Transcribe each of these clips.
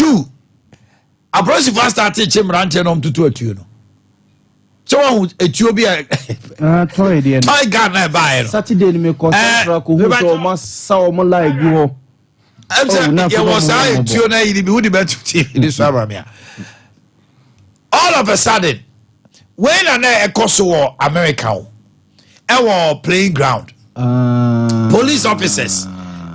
Two, apolisifoɔ astart kye mmeranteɛ na ɔmtoto atuo no sɛ wahu etuo bi a Ah, toy deɛ no. Toy gun na ɛbaeɛ no. Saturday ni mekɔ Central kò hu sɛ ɔmo asa ɔmo line gu hɔ. Ɛm Oh, sɛ na afei yɛwɔ na saa ɔmo etuo no ayi bi wode bɛto TV de so ama me a, all of a sudden wei na ɛkɔ so wɔ America o, ɛwɔ playing ground. Ah. Police officers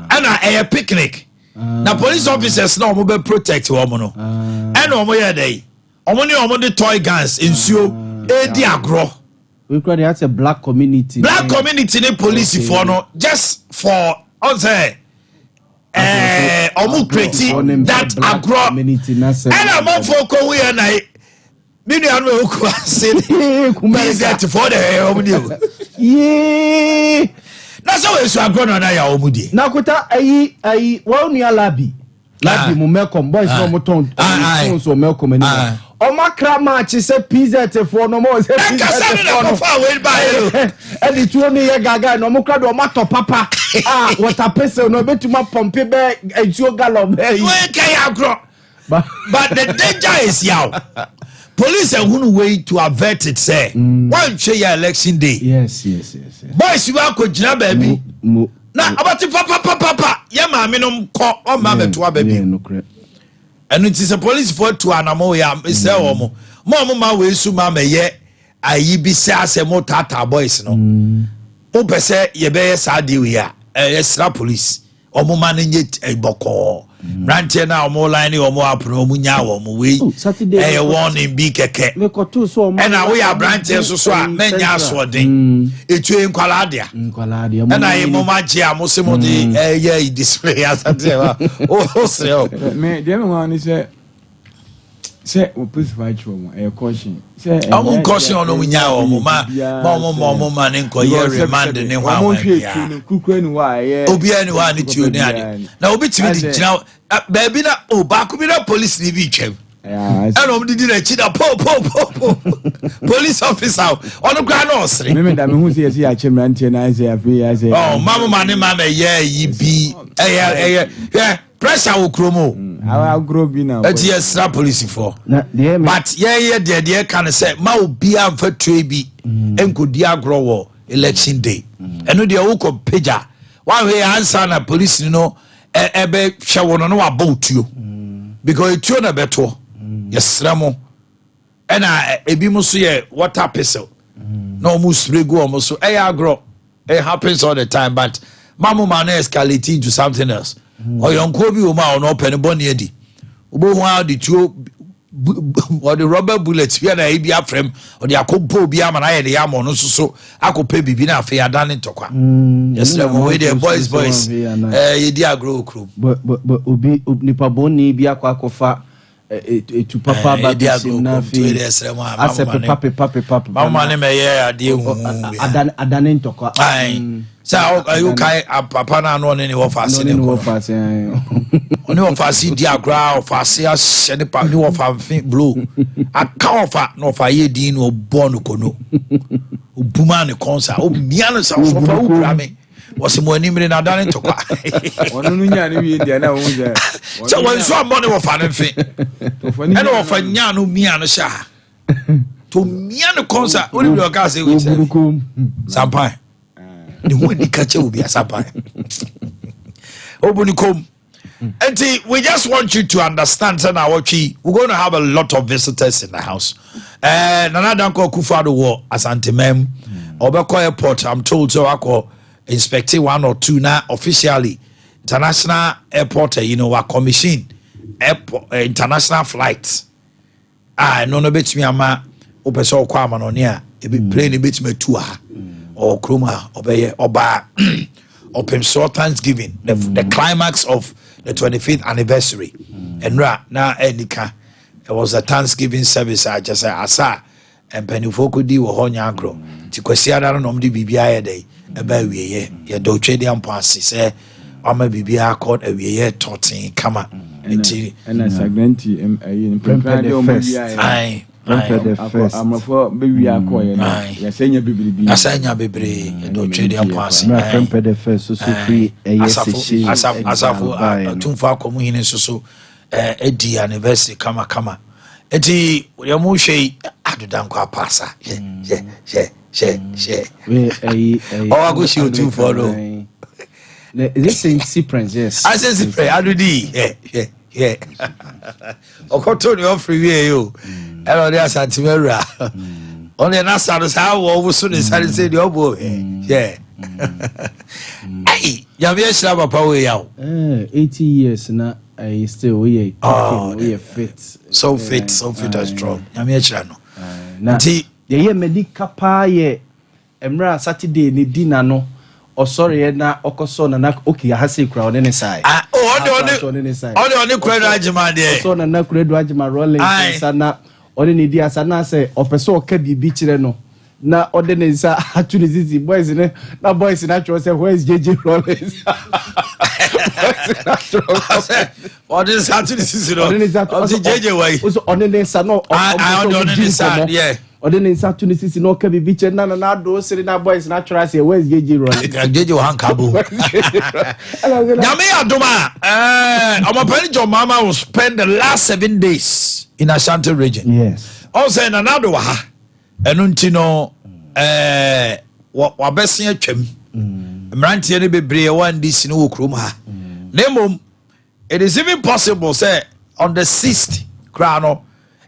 ɛna ɛyɛ picnic na police officers na ɔmo bɛ protect wɔn no, ɛna ɔmo yɛ dɛ ɔmo ne ɔmo de toy guns nsuo edi agorɔ. We kura de asɛ black community. Black community ne polisifoɔ no, just for ɔnsɛ ɔmo create that agorɔ, ɛna amanfoɔ kɔ hu yɛ na mi nua no ewu Kumase ne PZ foɔ de ɛyɛ ɔmo di o. Yee. Na sɛ wɔn esu agorɔ na ɔna yɛ ɔmo di. Nakuta ayi wɔn nua Labi Labi mu Melcom boys na ɔmo tɔn ɔmo tɔn so Melcom anim. Ɔmo akra maakye sɛ PZ foɔ no, ɔmo wɔ sɛ PZ Ɛkasa ne na foɔ no. kɔfa awei ba yɛ o. Ɛde tuo no yɛ gaga na ɔmo kura de ɔmo atɔ papa a water pistol na ɔbɛtumi apump bɛ nsuo gallon bɛɛ yi. Wei kɛ yɛ agorɔ, but the danger is yaw police ehunu way to avert it sɛ wɔntwe yɛ election day. Boys bi akɔ gyina baabi mo na ɔbɛte papapapapa yɛ maame no kɔ ɔmma bɛto aba bi. Nokorɛ. Ɛno nti sɛ polisifoɔ tu anamo yɛ sɛ wɔ mo a mo ma wei su ma mɛyɛ ayi bi sɛ asɛ mo taataa boys no, wopɛ sɛ yɛbɛyɛ saa deɛ wei a, ɛyɛ sra police ɔmo ma no nye bɔkɔɔ. Mmeranteɛ no a ɔmo line ne ɔmo apono ɔmo nya wɔ mo wei. Oh, Saturday ɛyɛ warning bi kɛkɛ. Mekɔtoo so ɔmo. Ɛna woyɛ aberanteɛ nso so a, mɛnya asoɔden etu nkwalaa dea. Nkwalaa deɛ. Ɛna yɛ mo ma gye a mo se mo de ɛyɛ display asante wa o srɛ o. Me deɛ, me wɔn ni sɛ o polisi akyerɛ wɔn ɛyɛ caution sɛ Ɔmo nkɔsi ɔno mo nya wɔn ma ɔmo ma ne nkɔ yɛ remand ne ho wɔn àwọn hwɛ bia. Etu no kukura ni hɔ a ɛyɛ. Obiara ni hɔ a ne tuo ne ade na obi tumi de gyina baabi na o baako bi na polisi ni bi twɛm, ɛna ɔmo didi n'akyi na po po po po police officer ɔno koraa na ɔsere. Mímí da mi hu sɛ yɛsi yɛakyɛ mmeranteɛ na ayɛ afei ayɛ. Ɔ mamu ma ne ma ma ɛyɛ yi bi ɛyɛ hwɛ pressure wɔ kurom o. Agorɔ bi na. Ɛti yɛ sra polisifoɔ. Na deɛ me But yɛyɛ deɛ ka no sɛ ma obiara mfa tue bi nkɔdi agorɔ wɔ election day. Ɛno deɛ wokɔ pagya wahwɛ yɛ ansa na polisi no ɛbɛhwɛ wo no na wabɔ wo tuo, because etuo na ɛbɛtoɔ. Yɛsrɛ mo. Ɛna ebi mo so yɛ water pistol na ɔmo spray gu ɔmo so. Ɛyɛ agorɔ, it happens all the time, but mamu ma no escalate into something else. Ɔyɔnkoɔ bi wɔ mu a ɔno ɔpɛ ne bɔne adi, wobɛhu a ɔde tuo ɔde rubber bullet bi a na ebi afrɛm ɔde akɔbɔ obi ama na ayɛ de yɛ ama ɔno nso so akɔpɛ biribi na afei adane ntɔkwa. Yɛsrɛ mo, wei deɛ boys boys yɛdi agorɔ wɔ kurom. But obi nipa bɔnni bi akɔ akɔfa etu papa aba yɛdi bɛhyɛ mu agorɔ na kurom nti wei afei deɛ yɛsrɛ mo a asɛ pepa pepa pepa pepa. Mama ne mɛyɛ adeɛ huhu. Adane ntɔkwa. Ayi sɛ ayi wokae papa no ano ɔne ne wɔfa ase ɔne ne ne kɔ wɔfa ase ayi. Ɔne wɔfa ase di agorɔ a ɔfa ase ahyɛ ne pa ne wɔfa mfe blow aka ɔfa na ɔfa yɛ din na ɔbɔ no kono obuma ne kɔn sa omia no sa ɔfa wopira me wɔsɛ mo anim ne nadane ntɔkwa. Ɔno no nya ne wie deɛ na wɔn sɛ. Sɛ wɔn nso ammɔ ne wɔfa no mfe ɛna wɔfa nyaa no mia no hyɛ ha to mia no kɔn sa wone bi ɔka sɛ wei sɛ Oburukum. Sampan ne ho ani ka kyɛ obi asampan obu ne kom. Nti we just want you to understand sɛ na awɔtwe we're going to have a lot of visitors in the house. Nana Danko Akufo-Addo wɔ Asantemam, ɔbɛkɔ airport, I'm told sɛ wakɔ inspecting one or two na officially international airport wa commission airport international flight a ɛno no bɛtumi ama wopɛ sɛ wokɔ amanɔne a ebi plane bɛtumi atu ha. Ɔwɔ kurom a ɔbɛyɛ ɔbaa ɔpem soɔ Thanksgiving, the climax of the 25th anniversary. Ɛnora na ɛnika it was a thanksgiving service a kyɛ sɛ asa a mpanimfoɔ kɔdi wɔ hɔ nya agorɔ. Nti Kwasiada no na ɔmde biribiara yɛ dɛ ɛba awieɛ. Yɛda Otwedeɛ mpo ase sɛ wama biribiara kɔ awieɛ tɔten kama nti. Ɛna Sagranti ɛyi mpɛmpɛn de ɔmo wia yɛ. Ae. Prempeh the First. Amafo bɛ wia akɔ yɛ no yɛsɛ nya bebree. Yɛsɛ nya bebree, yɛda Otwedeɛ mpo ase. Mmerɛ Prempeh the First so so firi ɛyɛ asafo sehye asafo atumfo akɔ mu hene nso so. Ɛdi anniversary kamakama. Nti deɛ mo hwɛ yi, Adodankɔ apaasa, hwɛ, hwɛ, hwɛ, hwɛ, hwɛ. Ɔwɔ akɔhyia Otumfoɔ no. Is it Saint Cyprian? Yes. I Saint Cyprian. Adodi, hwɛ, hwɛ, hwɛ. Ɔkɔtɔ ne ɔfiri wie yi o. Ɛna ɔde Asantema awura. Ɔne n'asa no saa wɔ ɔmo so ne nsa ne sɛ deɛ ɔbɔ, hwɛ, hwɛ. Ayi, Nyame ahyira papa wo yaw. 80 years na still woyɛ Oh, woyɛ fit. So fit, so fit and strong. Nyame ahyira no. Na Nti deɛ yɛ m'ani ka paa yɛ mmerɛ a Saturday ne dinner no, ɔsɔreɛ na ɔkɔsɔ Nana, okay, aha sei kura ɔne ne sae. Ah, oh, ɔde Aha kura ɔne ne sae. Ɔde kura no agyema deɛ. Ɔsɔ Nana Konadu Agyeman Rawlings nsa na ɔne ne di asa na sɛ ɔpɛ sɛ ɔka biribi kyerɛ no na ɔde ne nsa ato ne sisi. Boys ne na boys na atwerɛ sɛ, "Where is JJ Rawlings?" Boys na atwerɛ Sɛ ɔde nsa to ne sisi no. Ɔde ne nsa to Ɔte JJ wɔ yi. Ɔsɛ ɔne ne nsa na Ah, ah, ɔpɛ sɛ ɔde ɔmo ɔne di ne nsa, nkɔmmɔ. Ɔde ne nsa to ne sisi na ɔka biribi kyerɛ na Nana Ado sere na boys na atwerɛ aseɛ, "Where is JJ Rawlings?" JJ wɔ ha nka bo. Ɛna Nyame yɛ adom a, ɔmɔpɛni John Mahama will spend the last 7 days in Ashanti Region. Ɔn sɛ Nana Ado wɔ ha, ɛno nti no wabɛsen atwam. Mmeranteɛ no bebree ɛwɔ NDC no wɔ kurom ha. Na mmom it is even possible sɛ on the 6th koraa no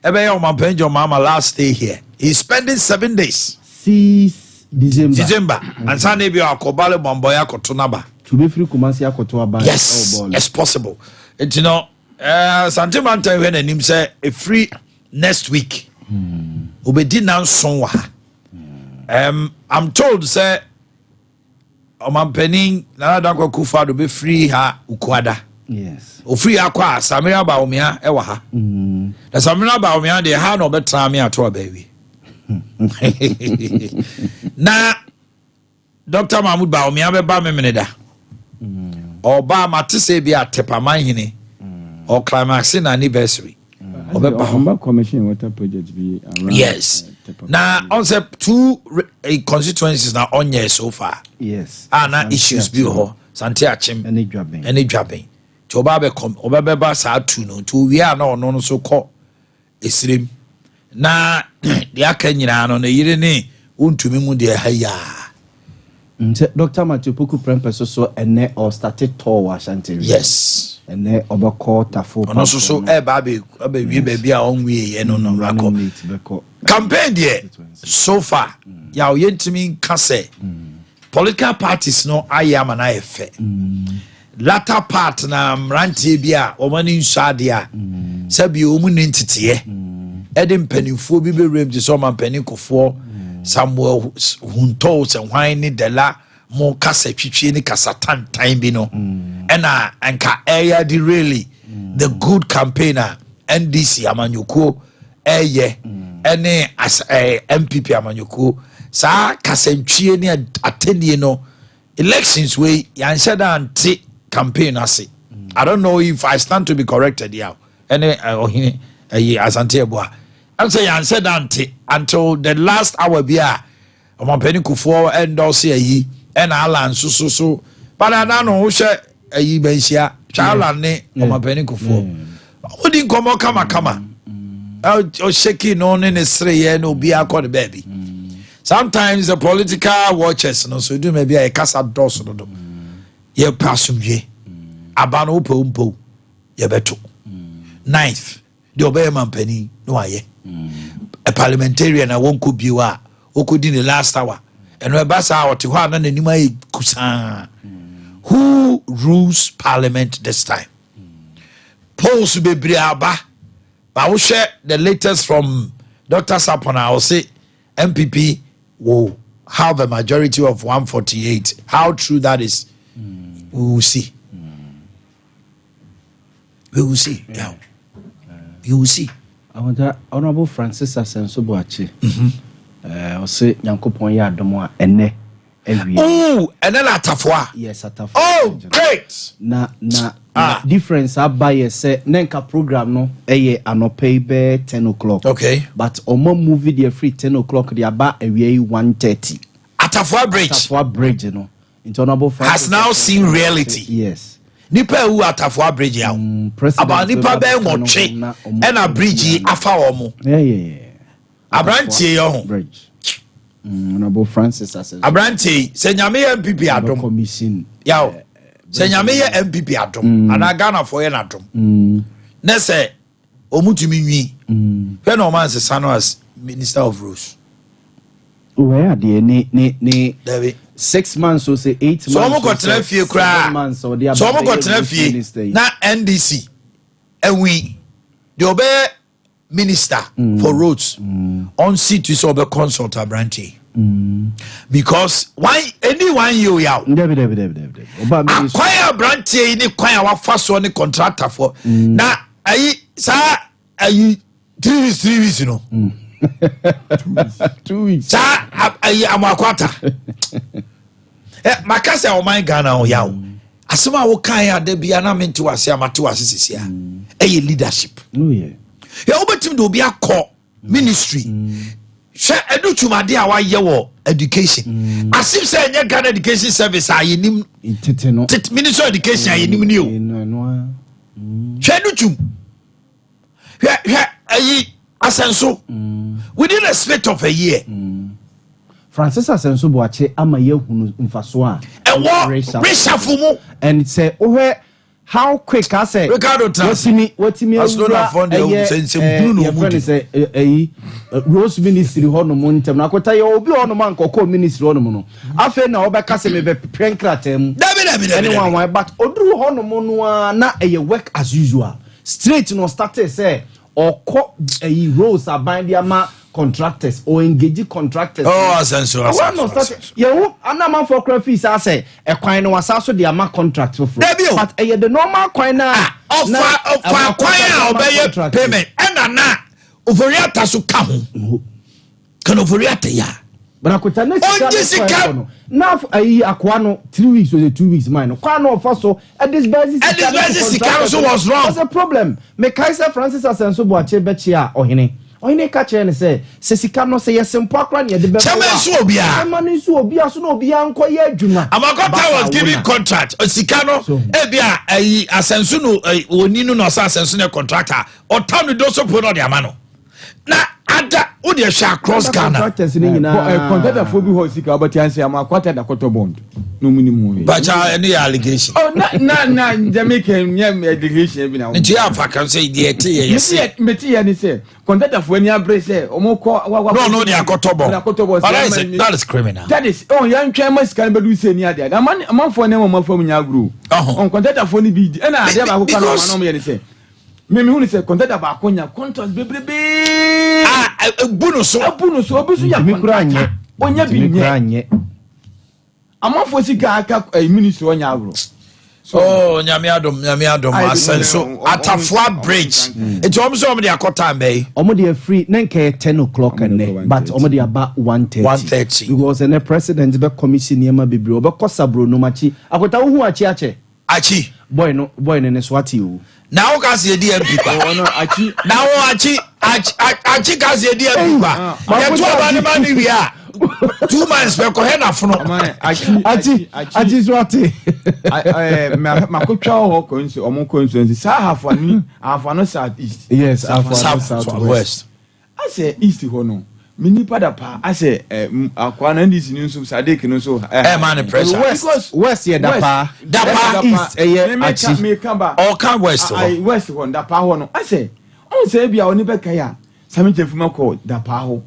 ɛbɛyɛ ɔmampanin John Mahama last day here. He is spending 7 days. 6 December. December ansa na ebi akɔbale bɔnbɔn akɔto naba. Tube firi Kumasi akɔto aba. Yes, ɛwɔ bɔɔlo. It's possible. Nti no Asante Mantan hwɛ n'anim sɛ efiri next week obedi nanson wɔ ha. I'm told sɛ ɔmampanin Nana Dankwa Akufo-Addo bɛfiri ha Ukuada. Ofiri ha kɔ a, Samira Bawumia ɛwɔ ha. Na Samira Bawumia deɛ, ha na ɔbɛtena ame ato aba awie. Na Dr Mahmood Bawumia bɛba Memene da. Ɔba, mate sɛ bi a Tepamanhene ɔclimax na anniversary ɔbɛba hɔ. Ɔmba commission water project bi around. Yes. Tepa. Na ɔn sɛ two constituencies na ɔnyɛ so far. A na Asante issues bi wɔ hɔ, Sante Akyem ɛne Dwaben. Ɛne Dwaben. Nti ɔba abɛkɔ, ɔbɛbɛba saa tu no. Nti owie a, na ɔno no nso kɔ esirem na deɛ aka nyinaa no, ne yere ne wontumi mu deɛ ha yaa. Nti Dr Matthew Poku Prempeh so ɛnɛ ɔstart tour wɔ Ashanti Region. Ɛnɛ ɔbɛkɔ Tafo. Ɔno nso so ɛɛba abɛwie baabi a ɔnwie yɛ no running akɔ mate bɛkɔ. Campaign deɛ, so far yaw, yɛntumi nka sɛ political parties no ayɛ ama no ayɛ fɛ. Latter part na mmeranteɛ bi a wɔn ani nsɔ adeɛ a sɛbi wɔn ni nteteɛ ɛde mpanimfoɔ bi bɛwura mu te sɛ ɔmampanin Kofoɔ, Samuel Huntɔw, sɛ hwan ne Dela mo kasa twitwie ne kasa tantan bi no, ɛna nka ɛyɛ de really the good campaign a NDC amanyɔkuo ɛyɛ ɛne as NPP amanyɔkuo saa kasantwie ne atɛnie no. Elections wei yɛnhyɛ da ante campaign ase. I don't know if I stand to be corrected. Yaw ɛne ɔhene ɛyi Asante Ɛboa ɛm sɛ yɛnhyɛ da ante until the last hour bi a ɔmampanin Kufuor ɛndɔse ayi ɛna Alan nso so padada no wohwɛ ayi bɛnhyia hwɛ Alan ne ɔmampanin Kufuor wodi nkɔmmɔ kamakama, ɔhyɛki no ne ne sereyɛ na obiara kɔ ne baabi. Sometimes the political watchers no so dum bi a yɛkasa dɔɔso dodo. Yɛpɛ asomdwe aba no, wopɛ wo mpo yɛbɛto ninth deɛ ɔbɛyɛ mampanin na wayɛ a parliamentarian a wɔnkɔ bio a wɔkɔdi ne last hour. Ɛno ɛba saa, ɔte hɔ a na n'anim ayɛ kusaa. Who rules parliament this time? Polls bebree aba ba, wohwɛ the latest from Dr Sapon a ɔse NPP will have a majority of 148. How true that is, we will see, we will see. Yeah. We will see. Ahonta Honorable Francis Asenso Boakye ɔse Nyankopɔn yɛ adom a, ɛnɛ awie. Ooh, ɛnɛ na Atafoa. Yes, Atafoa. Oh, great. Na Ah. na difference aba yɛ sɛ ne nka program no ɛyɛ anɔpɛ yi bɛyɛ 10 o'clock. But ɔmo move deɛ free 10 o'clock de aba awia yi 1:30. Atafoa Bridge. Atafoa Bridge no, nti Honorable Francis Has now seen reality. Yes. Nipa ewu Atafoa bridge yaw. About nipa bɛyɛ 8 ɛna bridge yi afa wɔn. Aberanteɛ yi ɔho. Aberanteɛ yi sɛ Nyame yɛ NPP adom. Yaw sɛ Nyame yɛ NPP adom anaa Ghanafoɔ yɛ n'adom. Ne sɛ ɔmu tumi nwi. Hwɛ na ɔma nsesa no as Minister of Roads. Wɔyɛ adeɛ ne Dabi. 6 months o sɛ 8 months. So ɔmo kɔtena fie koraa, so ɔmo kɔtena fie na NDC ɛwi deɛ ɔbɛyɛ minister for roads, ɔnsi tu sɛ ɔbɛ consult aberante because one any one year yaw. Dabi, dabi, dabi, dabi, ɔba minister. Akwan aberanteɛ yi ne kwan a wafa soɔ ne contractor foɔ na ayi saa ayi 3 weeks 3 weeks no. 2 weeks. Saa ayi Amoakwata ɛ maka sɛ ɔman Ghana ho yaw asɛm a wokae ada bia na mente wase a mate wase sisi a ɛyɛ leadership. Oh yeah. Yɛ wobɛtumi de obi akɔ ministry, hwɛ ɛdu twumade a wayɛ wɔ education, as if sɛ ɛnyɛ Ghana Education Service a yɛnim. Tete no. Tete Ministry of Education a yɛnim ni o. Ɛno a. Hwɛ Adutwum, hwɛ ayi Asɛnso, within a split of a year. Francis Asɛnso Boakye ama yɛhunu mfaso a ɛwɔ reshuffle mu. And sɛ wohwɛ how quick asɛ Ricardo Trans. wɔtumi Barcelona awura fɔ deɛ ɛyɛ sɛ hunu na ɔmu yɛfrɛ no di. sɛ ɛyi roads ministry hɔnom ntɛm na akɔta yɛ obi hɔnom a nkɔkɔɔ ministry hɔnom no, afei na wɔbɛka sɛ mebɛpɛ nkrataa mu Dabi, dabi, dabi. ɛne Dabi. wanwan, but oduru hɔnom no a na ɛyɛ work as usual straight na ɔstarte sɛ ɔkɔ ɛyi roads aban de ama contractors or engage contractors. Oh, Asɛnso, Ɔwɔ Asɛnso, na ɔstarte Asɛnso. yɛwo anamanfoɔ kora fii saa sɛ ɛkwan no wasa so de ama contract foforɔ. Dabi o. But ɛyɛ the normal kwan na Ɔfa ɔfa kwan a ɔbɛyɛ payment ɛna na Ofori-Atta so ka ho kana Ofori-Atta yɛ a. Barakota ne sika Ɔngye ne sika. kwan kɔ no na ayi akoa no 3 weeks or 2 weeks man no kwan na ɔfa so ɛdisburse sika. Ɛdisburse sika no so was wrong. Was a problem. Mekae sɛ Francis Asɛnso Boakye bɛkye a ɔhene ka kyerɛ ne sɛ sika no sɛ yɛsɛ mpo akora ne yɛde bɛma. Kyɛmɛ nso obiara. Kyɛmɛ no nso obiara so na obiara nkɔyɛ adwuma. Amakɔta Basa was giving wona. contract, sika no So- ebi a ayi Asɛnso no oni no na ɔsɛ Asɛnso no contractor ɔtam ne do so po na ɔde ama no na ada o de ɛhwɛ across Ghana. Contractors ne nyinaa. Kɔntatafoɔ bi hɔ sika wɔbɛte anse ama akwata da kɔtɔ bond na ɔmu nim ho hwee. Bacha ɛne yɛ allegation. Oh, na Jamaica nyɛ allegation bi na. Nti yɛ afa kan sɛ deɛ ɛte yɛ yɛ se. Mete yɛ ne sɛ kɔntatafoɔ ani abere sɛ ɔmo kɔ wa No, no, de akɔtɔ bond. De akɔtɔ bond. But that is criminal. That is, oh, yɛn twɛn ma sika no bɛdu sɛ ni adeɛ amanfoɔ ne ma fam nya agorɔ. Ɔho. Ɔn kɔntatafoɔ no bi di ɛna adeɛ baako ka na Because- ɔma na ɔmo yɛ ne sɛ mímí hu ne sɛ kɔntata baako nya contract bebrebe. A ebu no so. Ebu no so, obi so nya Ntumi kura nyɛ. contract onya bi Ntumi kura nyɛ nyɛ. Amanfoɔ sika aka ministry ɔnya agorɔ. Oh, Nyame adom, Nyame adom. Ayi, Asɛnso Atafoa bridge nti wɔn sɛ wɔn de akɔ time bɛyi. Ɔmo de afiri ne nka yɛ 10 o'clock Ɔmo de ɛnɛ kɔ but 1:30. ɔmo de aba 1:30. 1:30. Because ɛnɛ president bɛ commission nneɛma bebree, ɔbɛkɔ Sabronum akyi akota wohu akyi akyɛ. Akyi. Boy no ne so ate o. Na wo ka se yɛdi MP pa. Ɔno akyi. Na wo akyi ka se yɛdi MP pa. Yɛto aba ne ma ne wie a 2 months pɛ kɔhɛ n'afono. Ɔman akyi. Akyi akyi so ate. Makotwa hɔ kɔnsu ɔmo kɔnsu nsi saa Ahafo no South East. Yes, Ahafo South South West. West. Asɛ east hɔ no mi nipa da paa asɛ akoa na NDC ni nso Sadek no nso. Ɛ ma ne pressure. West, West yɛ Dapaa. Dapaa. East ɛyɛ akyi. Meka ba. Ɔka West Ayi hɔ. West hɔ Dapaa hɔ no asɛ ɔn sɛ ebi a ɔne bɛka yi a Sami Gyafuma kɔ Dapaa hɔ,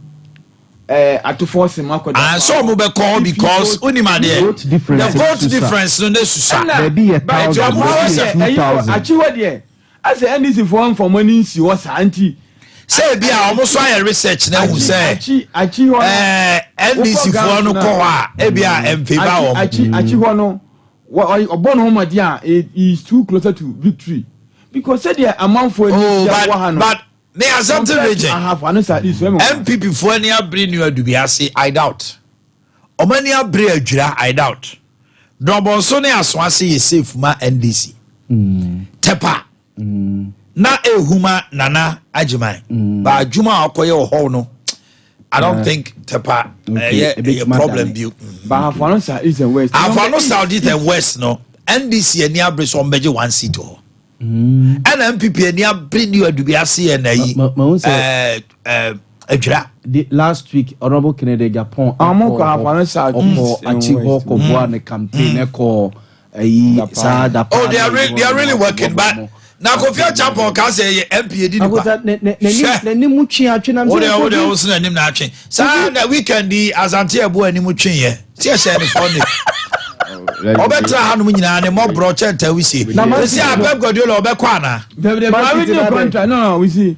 Atofoɔ sɛm akɔ Dapaa. Sɛ ɔmo bɛ kɔ hɔ because onim adeɛ. Vote difference The vote susa. difference no ne susa. Baabi yɛ 1,000, ɔmo baabi yɛ sɛ 2,000. Akyi hɔ deɛ asɛ NDC foɔ nfɔmɔ ni nsi hɔ saa nti. Sɛ ebi a ɔmo so ayɛ research na ehu sɛ Akyi hɔ no. NDC foɔ no kɔ hɔ a ebi a mfeva wɔn. Akyi hɔ no ɔbɔ ne ho mɔden a he is too closer to victory because sɛdeɛ amanfoɔ ani Oh, tia wɔ ha but no. but ne Asante Region. Ahafo ano South East wɛmɛ. NPP foɔ ani abere New Adubiase, I doubt. Ɔmo ani abere Adwira, I doubt. Dɔbɔnso ne Asoase yɛ safe ma NDC. Tepa na ehuma Nana Agyeman ba adwuma a ɔkɔyɛ wɔ hɔ no, I don't think Tepa ɛyɛ Ebetumi problem adane. bio. But Ahafo ano South East and West. Ahafo ano South East and West no. NDC ani abere sɛ ɔmbɛgye one seat wɔ hɔ, ɛna NPP ani abere New Adubiase yɛ n'ayi. Mahu sɛ- Adwira. The last week, Honourable Kennedy Agyapong Ah, ɔmo kɔ Ahafo South ɔkɔ East akyi and hɔ West. kɔboa ne campaign, ɛkɔ ɛyi Dapa. saa Dapa. Oh, they are really working, but na Kofi Acheampong ka sɛ ɛyɛ MP edi nipa. Akosa Hwɛ. n'anim twe atwe nam. Wode wo so n'anim na atwe saa na weekend yi Asante ɛbo anim twe yɛ tí ɛhyɛ ne fɔ ne ɔbɛtena hanom nyinaa ne mmɔborɔ kyɛn tawisie Na Man sisi City a Pep Guardiola ɔbɛkɔ ana? David, Man but we City new na contract. No, we see.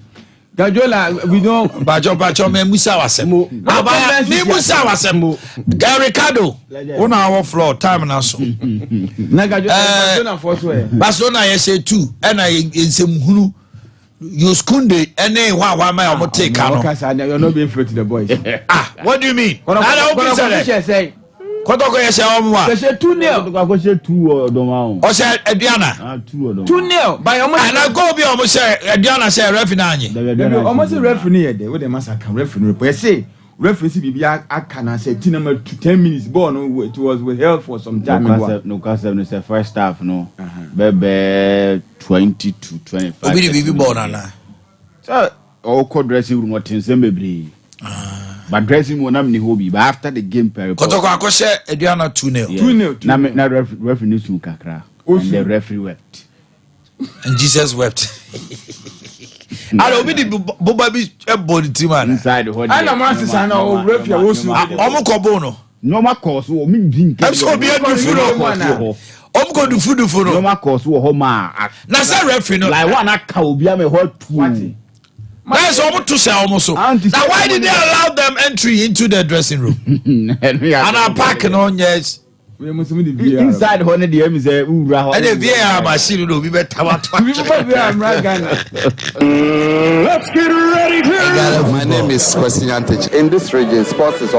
Guardiola, we don't. Mpatsɔ, mpatsɔ, mɛ musa wasɛm. Mo. Abaya mi musa wasɛm. Mo. Gary Ricardo, wo na awɔ floor time na so. Na Guardiola, Barcelona for so. Eh. Barcelona yɛ hyɛ two, ɛna yɛ nsɛmhunu Jules Kounde ɛne hɔ a wama a wɔn te ka no. Okay, sir, you're not being fair to the boys. Ah, what do you mean? Nana obi sɛ dɛ sɛ. Kɔtɔkɔ yɛ hyɛ wɔn wa. Sɛ 2-0. Akɔhyɛ two wɔ dɔm ahɔ. Ɔhyɛ Aduana. Ah, two wɔ dɔm. 2-0. By almost. Ana goal bi a wɔn hyɛ Aduana hyɛ, referee na anyi. Dabi, almost referee yɛ dɛ. Wo de masa kan referee report. Yɛ referee si bibi aka na sɛ ti number 2, 10 minutes ball no, it was withheld for some time. Nokasɛm no sɛ first half no bɛbɛɛ 20 to 25. Obi de biribi bɔɔ nana. Sɛ ɔkɔ dressing room, ɔte nsɛm bebree, but dressing room ɔnam ne hɔ bi, but after the game per report. Kɔtɔkɔ akɔhyɛ Aduana 2-0. 2-0, Na na referee ne sun kakra Osu. and the referee wept. And Jesus wept. Ala obi de boba bi bɔ ne tirim ana? Inside hɔ deɛ. Ɛna mo asesa na ɔ referee a wosu. Ɔmo kɔ bo no. Nneɛma kɔɔ so wɔ mi di nke. Ɛm sɛ obi adufu no. Nneɛma kɔɔ so wɔ hɔ. Ɔmo kɔ dufu dufu no. Nneɛma kɔɔ so wɔ hɔ maa Na sɛ referee no. Like one aka obi ama ɛhɔ tu. Wate. Na sɛ ɔmo to hyɛ ɔmo so. Auntie Na sɛ why ɔmo did they allow them entry into the dressing room? Ana park no nyɛ. We must be the VAR. Inside hɔ ne deɛ, ɛmi sɛ wura hɔ. Ɛna VAR machine no, obi bɛ tam ato We akyerɛ. VAR mra Ghana. Let's get ready to Ghana My name football. is Kwesi Nyantakyi. In this region, sports is